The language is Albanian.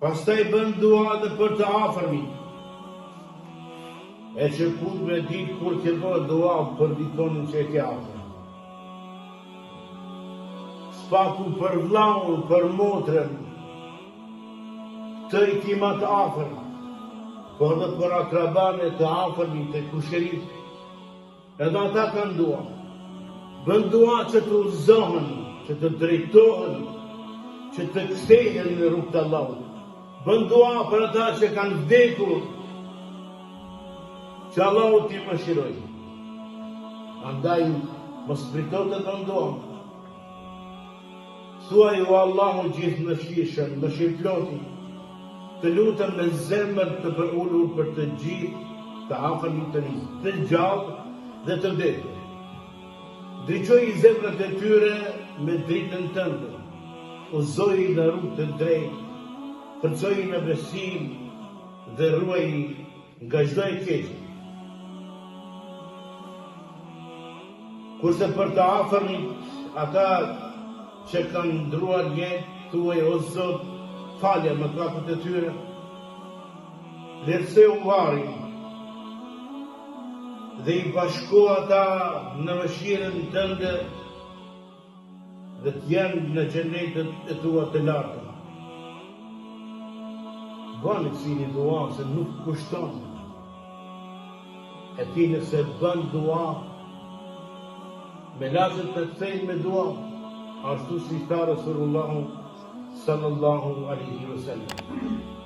Pastaj bën dua edhe për të afërmit. E që kur me ditë kur ke bërë dua për dikonin që e ke afër. S'paku për vllaun, për motrën, të i ki ma të afër, por edhe për akrabanë të afërmit e kushërit. Edhe ata kanë dua. Bën dua që të udhëzohen, që të drejtohen, që të kthehen në rrugë të Allahut. Bën dua për ata që kanë vdekur, që Allahu t'i mëshirojë. Andaj, mos frito të bën dua. Thuaj o Allahu gjithëmëshirshëm, mëshirëploti, të lutem me zemër të përulur për të gjithë të afërmit e mi, të gjallë dhe të vdekur. Ndriçoji zemrat e tyre me dritën tënde, udhëzoji në rrugë të drejtë, forcoji në besim dhe ruaji nga çdo e keqe. Kurse për të afërmit, ata që kanë ndruar jetë, thuaj o Zot, falja mëkatet e tyre, lehtësojua varrin dhe i bashko ata në mëshirën tënde dhe të jenë në xhenetet e tua të larta. Bëni si një dua se nuk kushton. E ti nëse bën dua, melaqet të kthejnë me dua, ashtu si tha Resulullahu sallallahu alaihi wasallam.